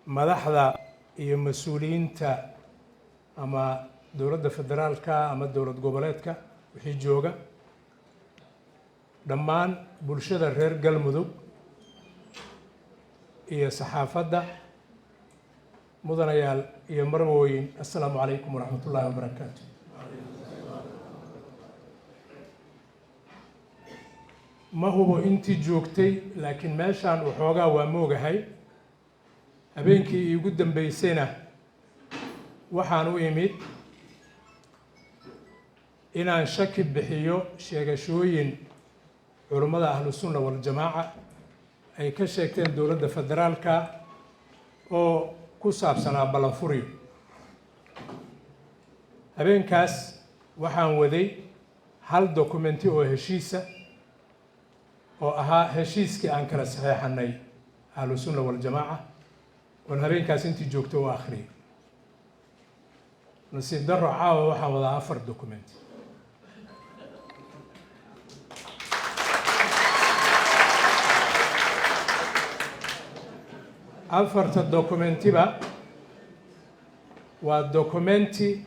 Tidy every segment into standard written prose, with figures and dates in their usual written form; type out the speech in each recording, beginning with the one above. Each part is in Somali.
Madaxda iyo mas-uuliyiinta ama dowladda federaalka ama dowlad goboleedka wixii jooga, dhammaan bulshada reer Galmudug iyo saxaafadda, mudanayaal iyo marwooyin, assalaamu calaykum waraxmat ullaahi wabarakaatu. Ma hubo intii joogtay, laakiin meeshaan waxoogaa waa moogahay. Habeenkii iigu dambeysayna waxaan u imid inaan shaki bixiyo sheegashooyin culummada Ahlusunna Waljamaaca ay ka sheegteen dowladda federaalka oo ku saabsanaa ballanfuryo. Habeenkaas waxaan waday hal documenti oo heshiisa oo ahaa heshiiskii aan kala saxeexanay Ahlusunna Waljamaaca, oon habeenkaas intii joogto u akhriyay. Nasiib daro, caawa waxaan wadaa afar document. Afarta documentiba waa documenti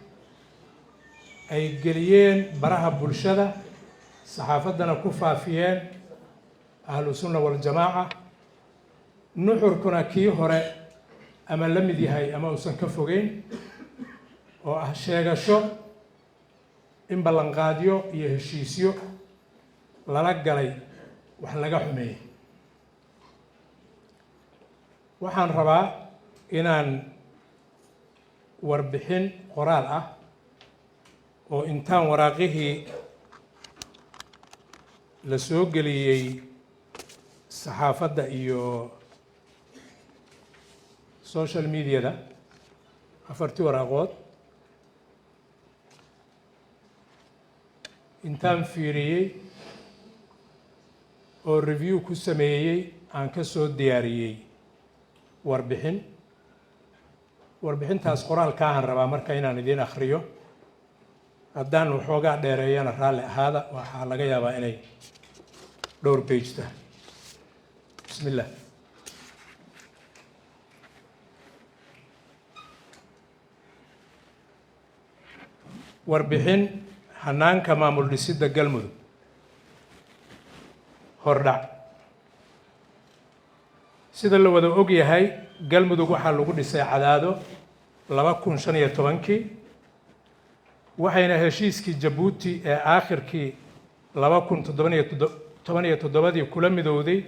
ay geliyeen baraha bulshada, saxaafaddana ku faafiyeen Ahlu Sunna Waljamaaca, nuxurkuna kii hore ama la mid yahay ama uusan ka fogeyn, oo ah sheegasho in ballanqaadyo iyo heshiisyo lala galay wax laga xumeeyey. Waxaan rabaa inaan warbixin qoraal ah oo intaan waraaqihii la soo geliyey saxaafadda iyo social mediada, afartii waraaqood intaan fiiriyey oo review ku sameeyey, aan ka soo diyaariyey warbixin. Warbixintaas qoraalkaahan rabaa marka inaan idiin akhriyo. Haddaan waxoogaa dheereeyana, raalli ahaada. Waxaa laga yaabaa inay dhowr page tahay. Bismi illah. Warbixin hanaanka maamul dhisidda Galmudug, hordhac. Sida la wada og yahay, Galmudug waxaa lagu dhisay Cadaado 2015-kii, waxayna heshiiskii Jabuuti ee aakhirkii 2017-dii kula midowday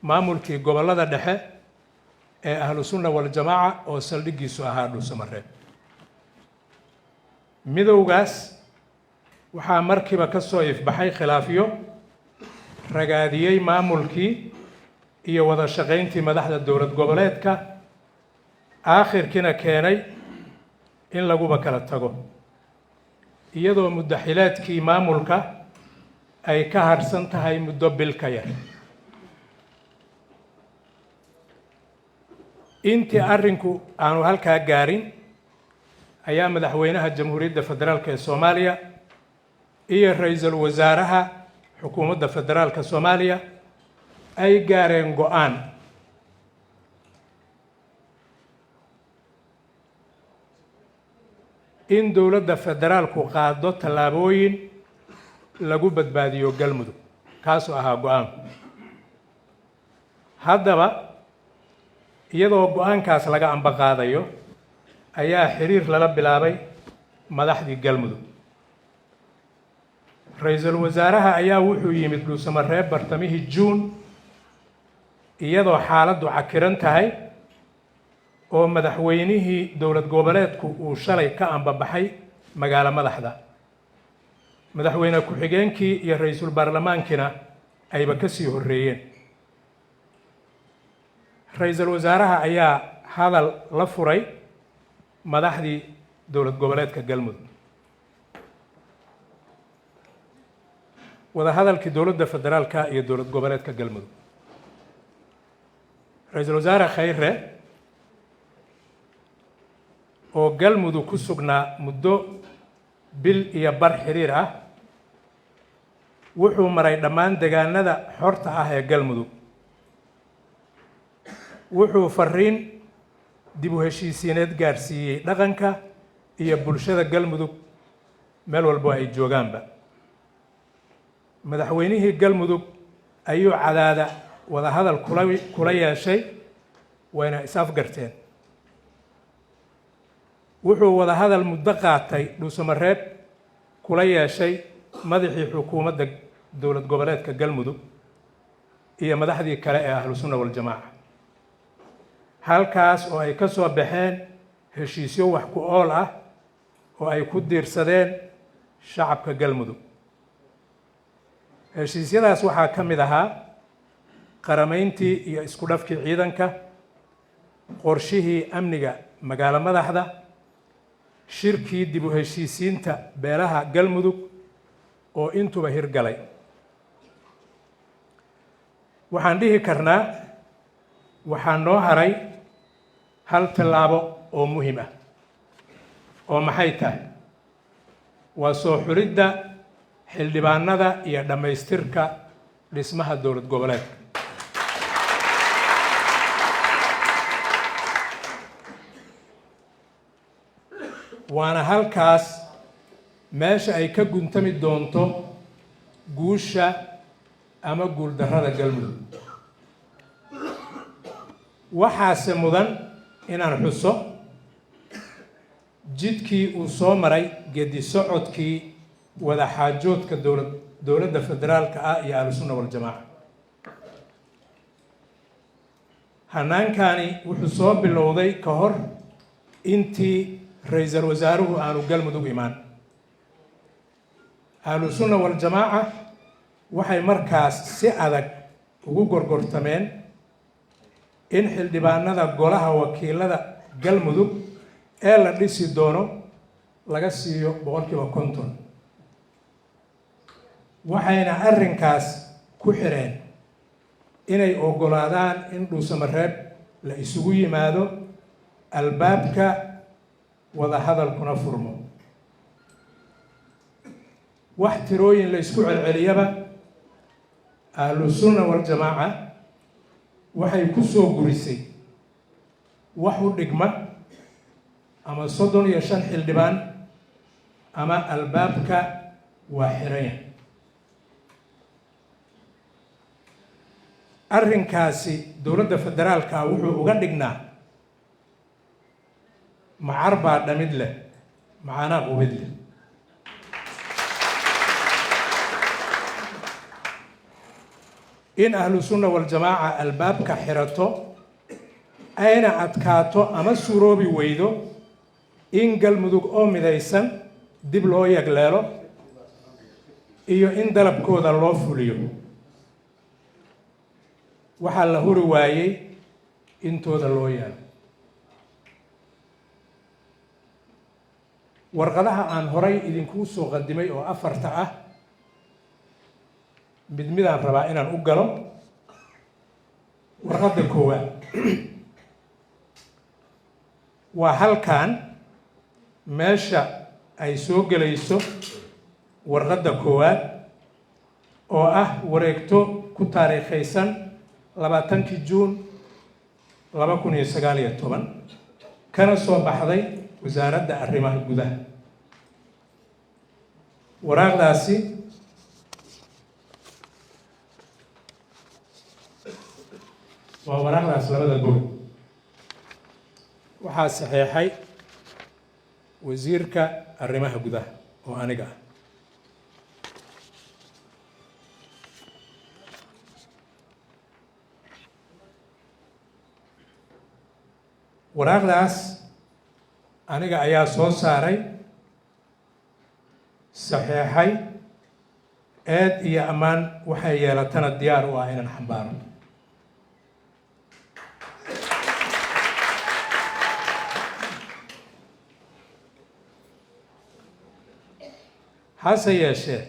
maamulkii gobollada dhexe ee Ahlu Sunna Waljamaaca oo saldhiggiisu ahaa Dhuusamareeb. Midowgaas waxaa markiiba ka soo ifbaxay khilaafyo ragaadiyey maamulkii iyo wada shaqayntii madaxda dowlad goboleedka, aakhirkiina keenay in laguba kala tago, iyadoo muddaxileedkii maamulka ay ka harsan tahay muddo bil ka yar. Intii arrinku aanu halkaa gaarin ayaa madaxweynaha Jamhuuriyadda Federaalka ee Soomaaliya iyo ra-iisul wasaaraha xukuumadda federaalka Soomaaliya ay gaareen go-aan in dowladda federaalku qaado tallaabooyin lagu badbaadiyo Galmudug. Kaasuu ahaa go-aanku. Haddaba, iyadoo go-aankaas laga amba qaadayo ayaa xiriir lala bilaabay madaxdii Galmudug. Ra-iisul wasaaraha ayaa wuxuu yimid Dhuusamareeb bartamihii Juun, iyadoo xaaladdu cakiran tahay oo madaxweynihii dowlad goboleedku uu shalay ka ambabaxay magaalo madaxda, madaxweyne ku-xigeenkii iyo ra-iisul baarlamaankina ayba ka sii horreeyeen. Ra-iisul wasaaraha ayaa hadal la furay madaxdii dowlad goboleedka Galmudug. Wadahadalkii dowladda federaalka iyo dowlad goboleedka Galmudug. Ra-iisul wasaare Khayre oo Galmudug ku sugnaa muddo bil iyo bar xiriir ah wuxuu maray dhammaan degaanada xorta ah ee Galmudug. Wuxuu fariin dib u heshiisiineed gaarsiiyey dhaqanka iyo bulshada Galmudug meel walbo ay joogaanba. Madaxweynihii Galmudug ayuu Cadaada wadahadal kula yeeshay, wayna is afgarteen. Wuxuu wadahadal muddo qaatay Dhuusamareeb kula yeeshay madaxii xukuumadda dowlad goboleedka Galmudug iyo madaxdii kale ee Ahlu Sunna Waljamaaca, halkaas oo ay ka soo baxeen heshiisyo wax ku ool ah oo ay ku diirsadeen shacabka Galmudug. Heshiisyadaas waxaa ka mid ahaa qaramayntii iyo isku dhafkii ciidanka, qorshihii amniga magaalo madaxda, shirkii dib u heshiisiinta beelaha Galmudug oo intuba hirgalay. Waxaan dhihi karnaa waxaa noo haray hal tallaabo oo muhiim ah. Oo maxay tahay? Waa soo xulidda xildhibaanada iyo dhammaystirka dhismaha dowlad goboleedka. Waana halkaas meesha ay ka guntami doonto guusha ama guuldarrada Galmudug. Waxaase mudan inaan xuso jidkii uu soo maray geedi socodkii wadaxaajoodka dowladda federaalka ah iyo Ahlusunna Waljamaaca. Hanaankani wuxuu soo bilowday ka hor intii ra-iisul wasaaruhu aanu Galmudug imaan. Ahlusunna Waljamaaca waxay markaas si adag ugu gorgortameen in xildhibaanada golaha wakiilada Galmudug ee la dhisi doono laga siiyo 50%, waxayna arrinkaas ku xireen inay oggolaadaan in Dhuusamareeb la isugu yimaado, albaabka wadahadalkuna furmo. Wax tirooyin la isku celceliyaba, Ahlu Sunna Waljamaaca waxay ku soo gurisay wax u dhigma ama 35 xildhibaan ama albaabka waa xiran yahay. Arrinkaasi dowladda federaalka wuxuu uga dhignaa macar baa dhamid leh, macaanaa qubid leh. In Ahlu Sunna Waljamaaca albaabka xirato ayna adkaato ama suuroobi weydo in Galmudug oo midaysan dib loo yagleelo iyo in dalabkooda loo fuliyo, waxaa la huri waayey intooda loo yeelo. Warqadaha aan horay idinkuu soo qadimay oo afarta ah, mid midaan rabaa inaan u galo. Warqadda koowaad waa halkan meesha ay soo gelayso. Warqadda koowaad oo ah wareegto ku taariikhaysan 20-kii Juun 2019, kana soo baxday Wasaaradda Arrimaha Gudaha. Waraaqdaasi waa waraaqdaas labada bog. Waxaa saxeexay wasiirka arrimaha gudaha oo aniga ah. Waraaqdaas aniga ayaa soo saaray, saxeexay, eed iyo ammaan waxay yeelatana diyaar u ah inaan xambaaro. Hase yeeshee,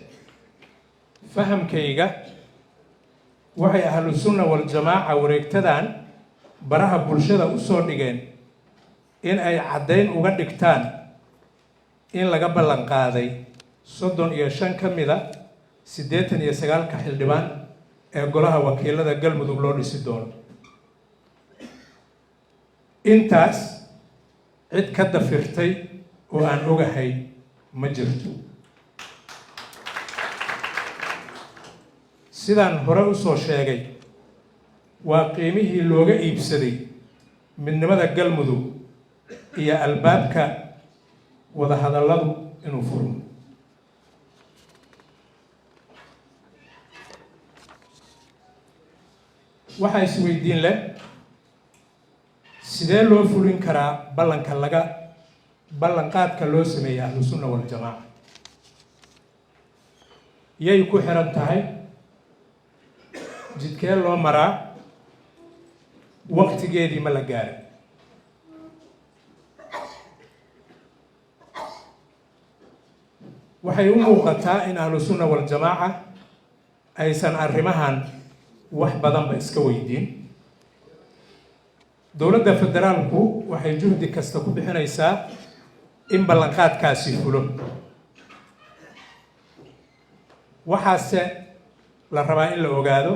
fahamkayga, waxay Ahlu Sunna Waljamaaca wareegtadan baraha bulshada u soo dhigeen in ay caddayn uga dhigtaan in laga ballan qaaday 35 ka mida 89-ka xildhibaan ee golaha wakiilada Galmudug loo dhisi doono. Intaas cid ka dafirtay oo aan ogahay ma jirto. Sidaan hore u soo sheegay, waa qiimihii looga iibsaday midnimada Galmudug iyo albaabka wadahadalladu inuu furmo. Waxaa isweydiin leh, sidee loo fulin karaa ballanka laga ballanqaadka loo sameeyey Ahlu Sunna Waljamaaca? Yay ku xiran tahay? Jidkee loo maraa? Waqtigeedii ma la gaaray? Waxay u muuqataa in Ahlu Sunna Waljamaaca aysan arrimahan wax badanba iska weydiin. Dowladda federaalku waxay juhdi kasta ku bixinaysaa in ballanqaadkaasi fulo. Waxaase la rabaa in la ogaado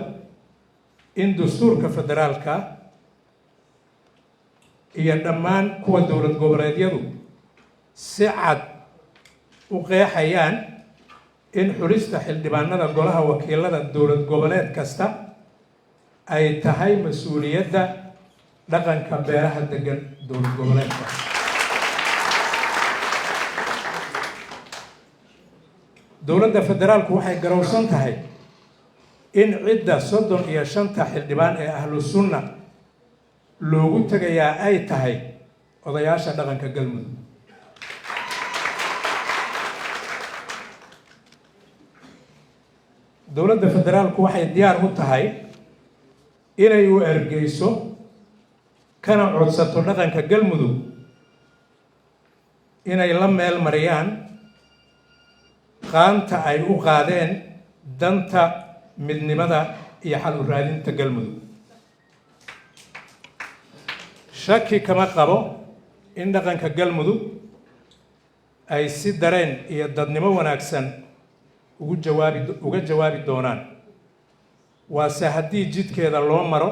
in dastuurka federaalka iyo dhammaan kuwa dowlad goboleedyadu si cad u qeexayaan in xulista xildhibaanada golaha wakiilada dowlad goboleed kasta ay tahay mas-uuliyadda dhaqanka beelaha degan dowlad goboleedka. Dowladda federaalku waxay garowsan tahay in cidda 35-ta xildhibaan ee Ahlu Sunna loogu tegayaa ay tahay odayaasha dhaqanka Galmudug. Dowladda federaalku waxay diyaar u tahay inay u ergeyso kana codsato dhaqanka Galmudug inay la meel mariyaan qaanta ay u qaadeen danta midnimada iyo xal u raadinta Galmudug. Shaki kama qabo in dhaqanka Galmudug ay si dareen iyo dadnimo wanaagsan ugu jawaabi uga jawaabi doonaan, waase haddii jidkeeda loo maro,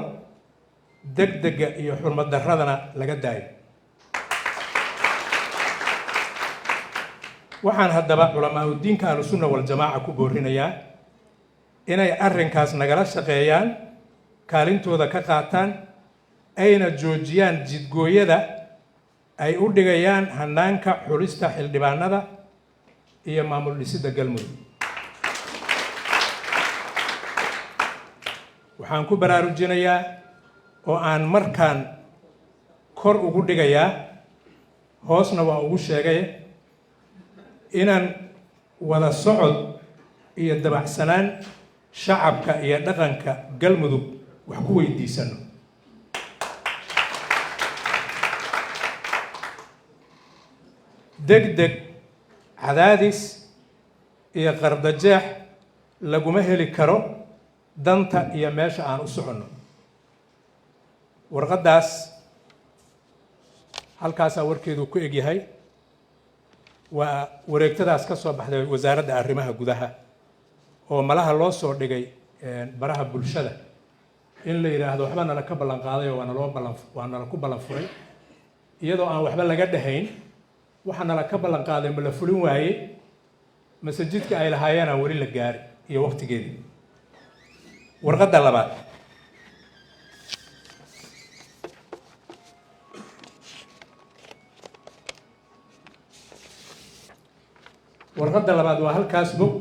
deg dega iyo xurmad darradana laga daayo. Waxaan haddaba culamaa udiinka Ahlusunna Waljamaaca ku boorinayaa inay arrinkaas nagala shaqeeyaan, kaalintooda ka qaataan, ayna joojiyaan jidgooyada ay u dhigayaan hanaanka xulista xildhibaanada iyo maamul dhisidda Galmudug. Waxaan ku baraarujinayaa oo aan markaan kor ugu dhigayaa, hoosna waa ugu sheegay, inaan wada socod iyo dabacsanaan shacabka iyo dhaqanka Galmudug wax ku weydiisano. Deg deg, cadaadis iyo qardajeex laguma heli karo danta iyo meesha aan u soconno. Warqaddaas halkaasaa warkeedu ku egyahay. Waa wareegtadaas ka soo baxday Wasaaradda Arrimaha Gudaha oo malaha loo soo dhigay baraha bulshada in la yidhaahdo waxba nala ka ballan qaaday oo waa naloo ballan, waa nala ku ballan furay, iyadoo aan waxba laga dhahayn. Waxa nala ka ballan qaaday ma la fulin waaye, masajidka ay lahaayeen aan weli la gaari iyo waqtigeedii. Warqadda labaad. Warqadda labaad waa halkaas bog.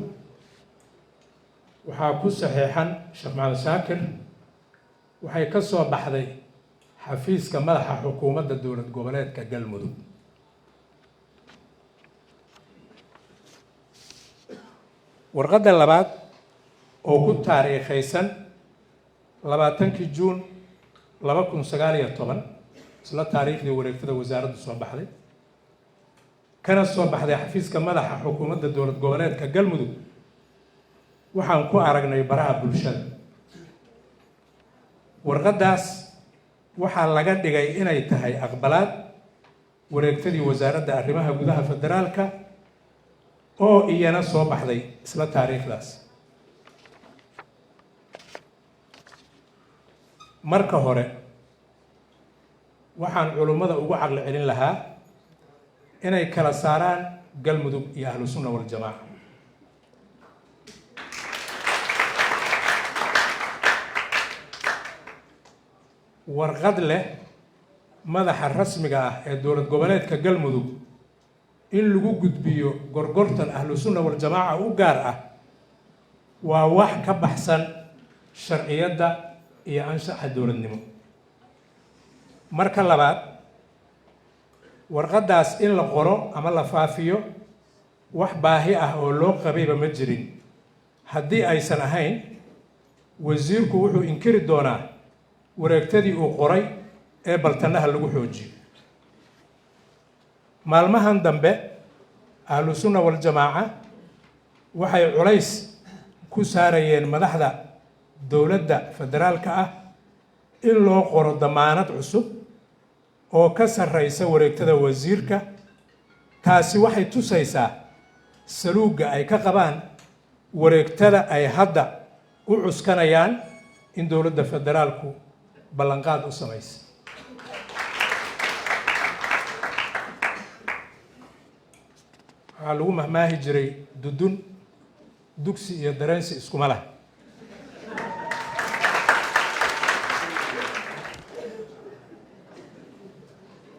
Waxaa ku saxeexan Sheekh Maxamed Shaakir. Waxay ka soo baxday xafiiska madaxa xukuumadda dowlad goboleedka Galmudug. Warqadda labaad oo ku taariikhaysan 20-kii Juun 2019, isla taariikhdii wareegtada wasaaraddu soo baxday, kana soo baxday xafiiska madaxa xukuumadda dowlad goboleedka Galmudug, waxaan ku aragnay baraha bulshada. Warqaddaas waxaa laga dhigay inay tahay aqbalaad wareegtadii Wasaaradda Arrimaha Gudaha Federaalka oo iyana soo baxday isla taariikhdaas. Marka hore, Waxaan culummada ugu caqli celin lahaa inay kala saaraan Galmudug iyo Ahlu Sunna Waljamaaca. Warqad leh madaxa rasmiga ah ee dowlad goboleedka Galmudug in lagu gudbiyo gorgortan Ahlu Sunna Waljamaaca u gaar ah waa wax ka baxsan sharciyadda iyo anshaxa dowladnimo. Marka labaad, warqaddaas in la qoro ama la faafiyo wax baahi ah oo loo qabayba ma jirin. Haddii aysan ahayn, wasiirku wuxuu inkiri doonaa wareegtadii uu qoray ee baltanaha lagu xoojiyo. Maalmahan dambe Ahlu Sunna Waljamaaca waxay culays ku saarayeen madaxda dowladda federaalka ah in loo qoro damaanad cusub oo ka sarreysa wareegtada wasiirka. Taasi waxay tusaysaa saluugga ay ka qabaan wareegtada ay hadda u cuskanayaan in dowladda federaalku ballanqaad u samaysa. Waxaa lagu mahmaahi jiray, dudun dugsi iyo dareensi iskuma lah.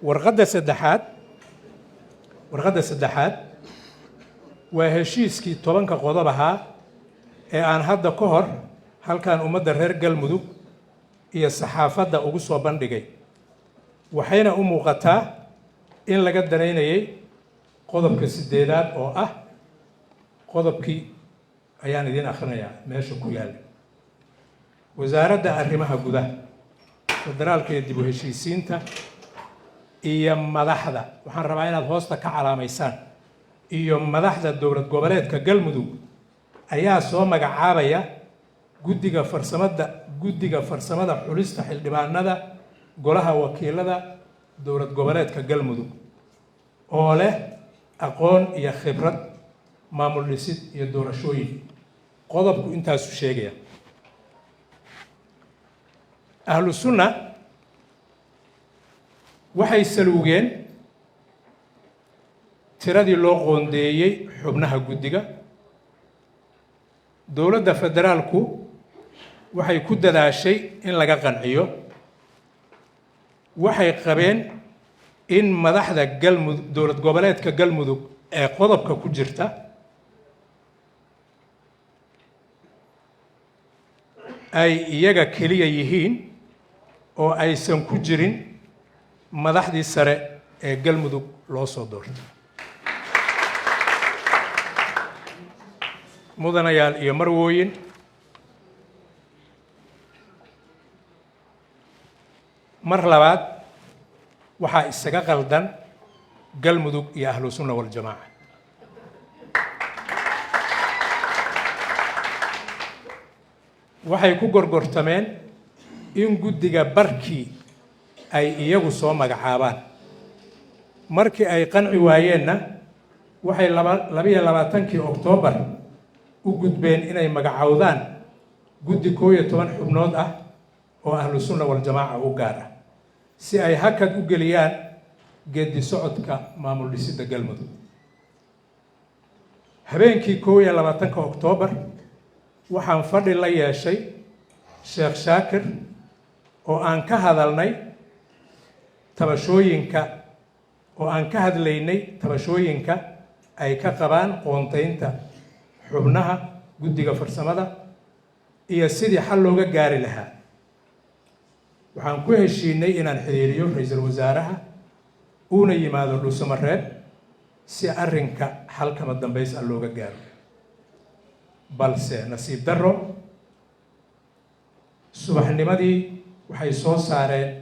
Warqadda saddexaad, warqadda saddexaad waa heshiiskii 10-ka qodob ahaa ee aan hadda ka hor halkan ummadda reer Galmudug iyo saxaafadda ugu soo bandhigay, waxayna u muuqataa in laga danaynayay qodobka 8aad oo ah qodobkii ayaan idiin akhrinayaa meesha ku yaalla. Wasaaradda Arrimaha Gudaha, Federaalka iyo dib u heshiisiinta iyo madaxda, waxaan rabaa inaad hoosta ka calaamaysaan, iyo madaxda dowlad goboleedka Galmudug ayaa soo magacaabaya guddiga farsamada xulista xildhibaanada golaha wakiilada dowlad goboleedka Galmudug oo leh aqoon iyo khibrad maamul dhisid iyo doorashooyin. Qodobku intaasu sheegaya. Ahlu Sunna waxay saluugeen tiradii loo qoondeeyey xubnaha guddiga. Dowladda federaalku waxay ku dadaashay in laga qanciyo. Waxay qabeen in madaxda Galmudug, dowlad goboleedka Galmudug ee qodobka ku jirta ay iyaga keliya yihiin oo aysan ku jirin madaxdii sare ee Galmudug loo soo doortay. Mudanayaal iyo marwooyin, mar labaad waxaa isaga qaldan Galmudug iyo Ahlu Sunna Waljamaaca. Waxay ku gorgortameen in guddiga barkii ay iyagu soo magacaabaan. Markii ay qanci waayeenna, waxay 22-kii Oktoobar u gudbeen inay magacowdaan guddi 11 xubnood ah oo Ahlu Sunna Waljamaaca u gaar ah si ay hakad u geliyaan geedi socodka maamul dhisidda Galmudug. Habeenkii 21-ka Oktoobar waxaan fadhi la yeeshay Sheekh Shaakir oo aan ka hadalnay tabashooyinka, oo aan ka hadlaynay tabashooyinka ay ka qabaan qoontaynta xubnaha guddiga farsamada iyo sidii xal looga gaari lahaa. Waxaan ku heshiinay inaan xiriiriyo ra-iisul wasaaraha uuna yimaado Dhuusamareeb si arrinka xalkama dambays ah looga gaaro. Balse nasiib darro, subaxnimadii waxay soo saareen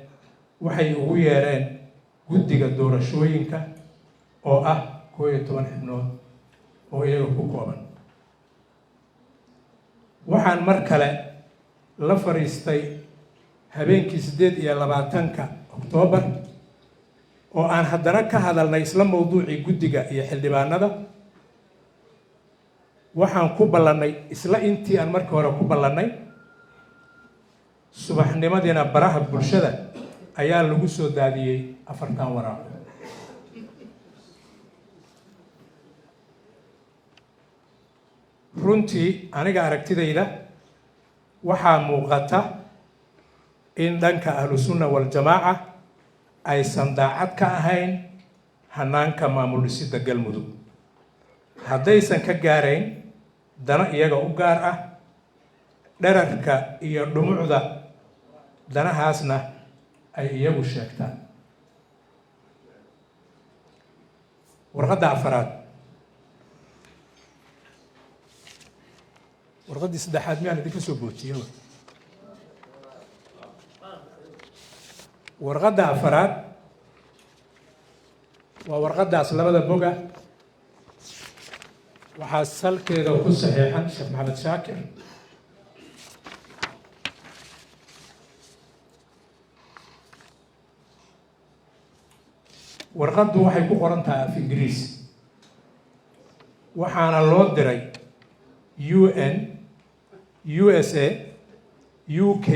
waxay ugu yeereen guddiga doorashooyinka oo ah 11 xubnood oo iyaga ku kooban. Waxaan mar kale la fadhiistay habeenkii 28-ka Oktoobar oo aan haddana ka hadalnay isla mawduucii guddiga iyo xildhibaanada. Waxaan ku ballannay isla intii aan markii hore ku ballannay. Subaxnimadiina baraha bulshada Ayaa lagu soo daadiyey afartan waraaqo. Runtii aniga aragtidayda waxaa muuqata in dhanka Ahlusunna Waljamaaca aysan daacad ka ahayn hanaanka maamul dhisidda Galmudug, haddaysan ka gaarayn dano iyaga u gaar ah, dherarka iyo dhumucda danahaasna ay iyagu sheegtaan. Warqadda afaraad, warqaddii saddexaad miyaan idinka soo bootiyo? Warqadda afaraad waa warqaddaas labada boga. Waxaa salkeeda ku saxiixan Sheekh Maxamed Shaakir. Warqaddu waxay ku qoran tahay af Ingiriis, waxaana loo diray UN, USA, UK,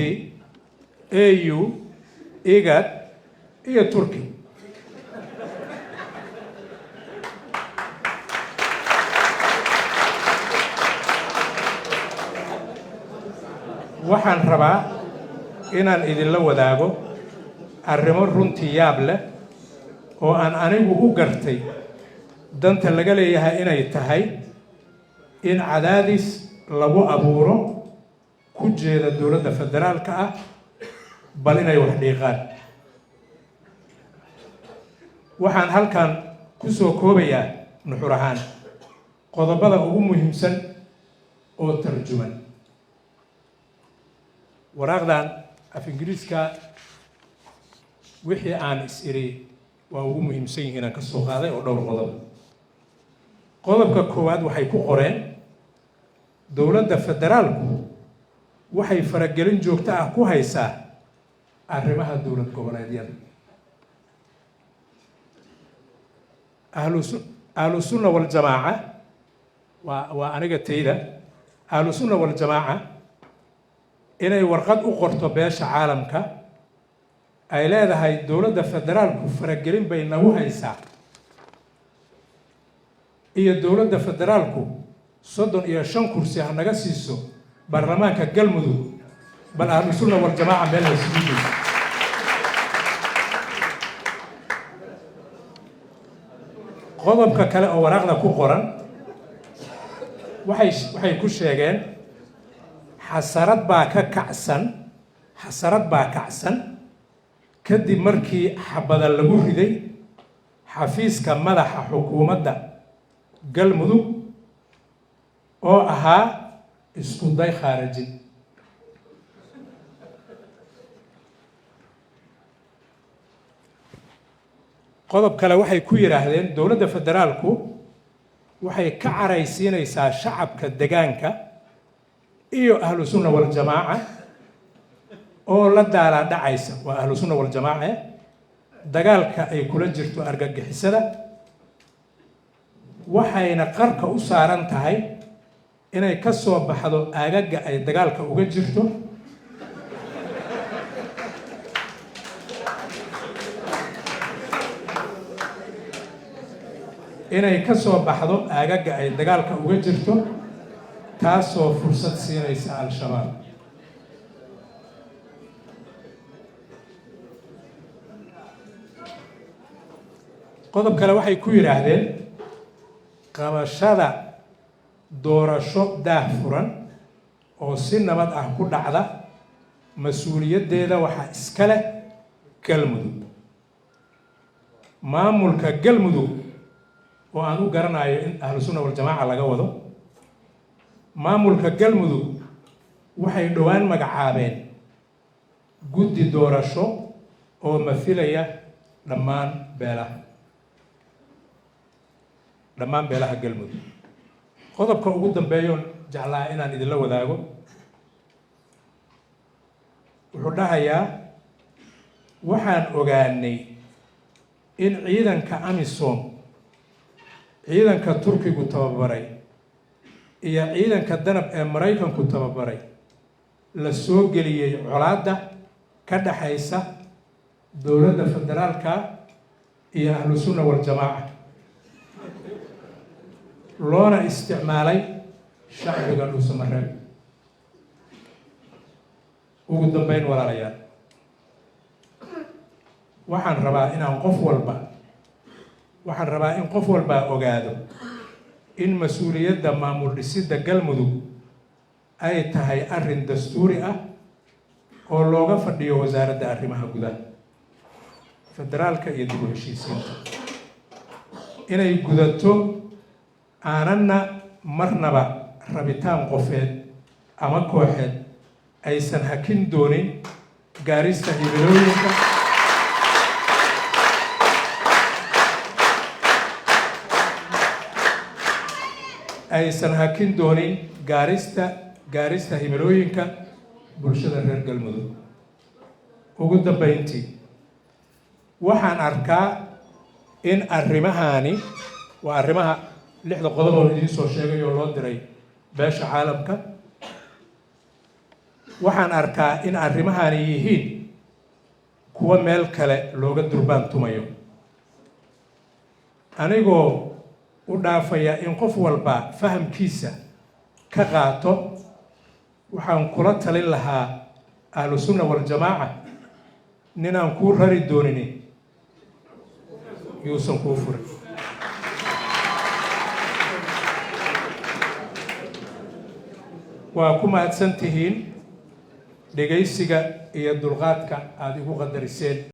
AU, IGAD iyo Turkey. Waxaan rabaa inaan idinla wadaago arrimo runtii yaab leh oo aan anigu u gartay danta laga leeyahay inay tahay in cadaadis lagu abuuro ku jeeda dowladda federaalka ah, bal inay wax dhiiqaan. Waxaan halkan ku soo koobayaa nuxur ahaan qodobada ugu muhiimsan oo tarjuman waraaqdan af Ingiriiska. Wixii aan is iri waa ugu muhiimsan yihiin aan ka soo qaaday oo dhowr qodob. Qodobka koowaad waxay ku qoreen: dowladda federaalku waxay faragelin joogto ah ku haysaa arrimaha dowlad goboleedyada. Ahlu Sunna Waljamaaca, waa aniga tayda, Ahlu Sunna Waljamaaca inay warqad u qorto beesha caalamka ay leedahay dowladda federaalku faragelin bay nagu haysaa iyo dowladda federaalku 35 kursi ha naga siiso baarlamaanka Galmudug, bal Ahlu Sunna Waljamaaca meel haysugu geyso. Qodobka kale oo waraaqda ku qoran waxay ku sheegeen xasarad baa ka kacsan, xasarad baa kacsan kadib markii xabada lagu riday xafiiska madaxa xukuumadda Galmudug oo ahaa isku day khaarijin. Qodob kale waxay ku yidhaahdeen: dowladda federaalku waxay ka caraysiinaysaa shacabka degaanka iyo Ahlu Sunna Waljamaaca oo la daalaa dhacaysa, waa Ahlu Sunna Waljamaaca, dagaalka ay kula jirto argagixisada, waxayna qarka u saaran tahay inay ka soo baxdo aagaga ay dagaalka uga jirto. Inay ka soo baxdo aagaga ay dagaalka uga jirto, taasoo fursad siinaysa Al-Shabaab. Qodob kale waxay ku yidhaahdeen: qabashada doorasho daah furan oo si nabad ah ku dhacda mas-uuliyaddeeda waxaa iska leh Galmudug. Maamulka Galmudug, oo aan u garanayo in Ahlu Sunna Waljamaaca laga wado, maamulka Galmudug waxay dhowaan magacaabeen guddi doorasho oo mafilaya dhammaan beelaha Galmudug. Qodobka ugu dambeeyoon jeclaa inaan idinla wadaago wuxuu dhahayaa: waxaan ogaanay in ciidanka AMISOM, ciidanka Turkigu tababaray iyo ciidanka Danab ee Maraykanku tababaray la soo geliyey colaadda ka dhaxaysa Dowladda federaalka iyo Ahlu Sunna Waljamaaca, loona isticmaalay shacbiga Dhuusamareeb. Ugu dambeyn, walaalayaal, waxaan rabaa in qof walba ogaado in mas-uuliyadda maamul dhisidda Galmudug ay tahay arrin dastuuri ah oo looga fadhiyo Wasaaradda Arrimaha Gudaha, Federaalka iyo dib u heshiisiinta inay gudato, aananna marnaba rabitaan qofeed ama kooxeed aysan hakin doonin gaarista himilooyinka aysan hakin doonin gaarista himilooyinka bulshada reer Galmudug. Ugu dambeyntii, waxaan arkaa in arrimahaani waa arrimaha lixda qodob oo idiin soo sheegay oo loo diray beesha caalamka. Waxaan arkaa in arrimahaani yihiin kuwo meel kale looga durbaan tumayo. Anigoo u dhaafaya in qof walba fahamkiisa ka qaato, waxaan kula talin lahaa Ahlu Sunna Waljamaaca: ninaan kuu rari doonini yuusan kuu furin. Waa ku mahadsan tihiin dhegaysiga iyo dulqaadka aada igu qadariseen.